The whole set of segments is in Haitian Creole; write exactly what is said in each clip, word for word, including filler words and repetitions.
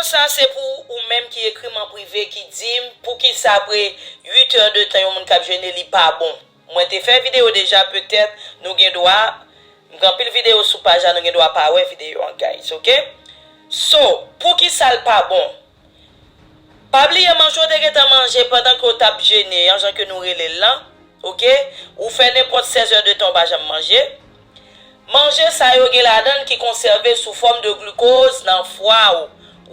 Sa se pou ou menm ki ekri m an prive, ki di m poukisa apre uit è de tan yon moun k ap jene li pa bon. Mwen te fè videyo deja, petèt nou gen dwa, m gen anpil videyo sou paj la, nou gen dwa pa wè videyo an, guys, ok? So, poukisa l pa bon? Pa bliye manje w te gentan manje pandan ke w t ap jene an, jan ke nou rele l lan, ok? Ou fè nenpòt sèz è de tan w pa janm manje. Manje sa yo gen ladan l ki konsève sou fòm de glikoz nan fwa w.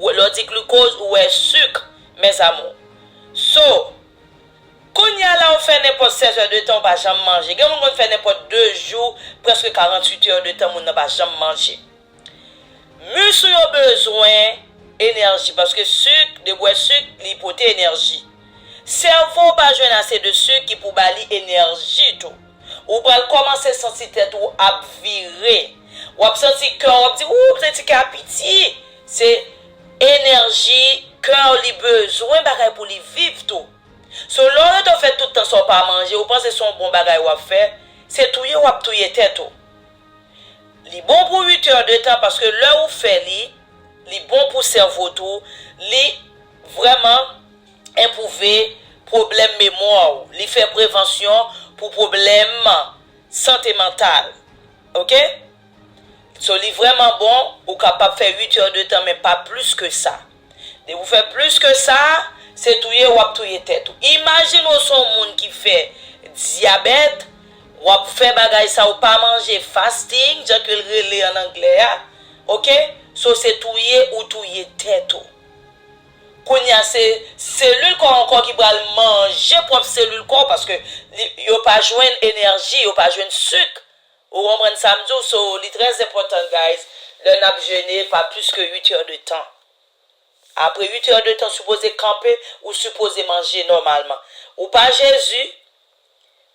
Ou, lè w di glikoz, ou wè sik, mes amours. So, kounye a la ou fè nenpòt sèz è de tan ou pa janm manje. Gen moun konn fè nenpòt de jou, prèske karanntuit è de tan moun nan pa janm manje. Mis ou yo bezwen enèji, paske sik, debwè sik, li pote enèji. Sèvo w pa jwenn ase de sik ki pou ba li enèji tou. Ou pral kòmanse santi tèt ou ap vire. W ap santi kè w ap di, ou, m santi kè a piti. Se enèji kè w li bezwen bagay pou li viv tou. So, lè w rete w fè tout tan sa w pa manje, ou panse se yon bon bagay w ap fè, se touye w ap touye tèt ou. Li bon pou uit è de tan paske lè ou fè li, li bon pou sèvo tou, li vrèman enpwouve pwoblèm memwa w, li fè prevansyon pou pwoblèm sante mantal. Ok? So, li vrèman bon, ou kapab fè uit è de tan, men pa plis ke sa. Depi w fè plis ke sa, se touye w ap touye tèt ou. Imajine w se yon moun ki fè dyabèt, w ap fè bagay sa, ou pa manje, fasting, jan ke l rele an anglè a, ok? So, se touye ou touye tèt ou. Kounye a, se selil kò w ankò ki pral manje pwòp selil kò w, paske li, yo pa jwenn enèji, yo pa jwenn sik. Ou konprann sa m di w? So, li trè enpòtan, guys, lè n ap jene pa plis ke uit è de tan. Apre uit è de tan, sipoze kanpe, ou sipoze manje nòmalman. Ou pa Jezi,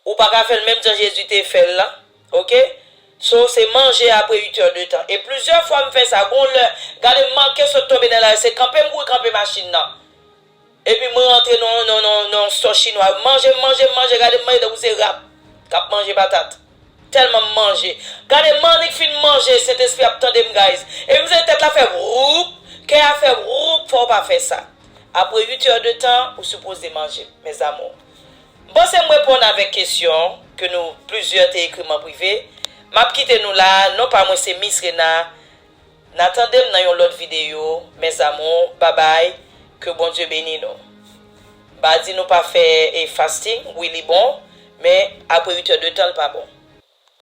ou pa ka fè l menm jan Jezi te fè l lan, ok? So, se manje apre uit è de tan. E plizyè fwa m fè sa, gon lè, gade m manke sot tonbe nan lari, se kanpe m kouri kanpe machin nan. Epi mwen rantre nan, nan, nan, nan yon sitò chinwa. Manje, manje, manje, gade m manje tankou se rat k ap manje patat. Tèlman m manje. Gade m annik fin manje, Sentespri ap tande m, guys. Epi m santi tèt la fè woup, kè a fè woup, fò w pa fè sa. Apre uit è de tan, ou sipoze manje, mes amours. M panse m reponn avèk kesyon ke nou plizyè te ekri m an prive. M ap kite nou la, non pa mwen se Miss Rena. N a tande m nan yon lòt videyo, mes amours, babay, ke Bondye beni nou. M pa di nou pa fè e fasting, wi li bon, men apre uit è de tan l pa bon.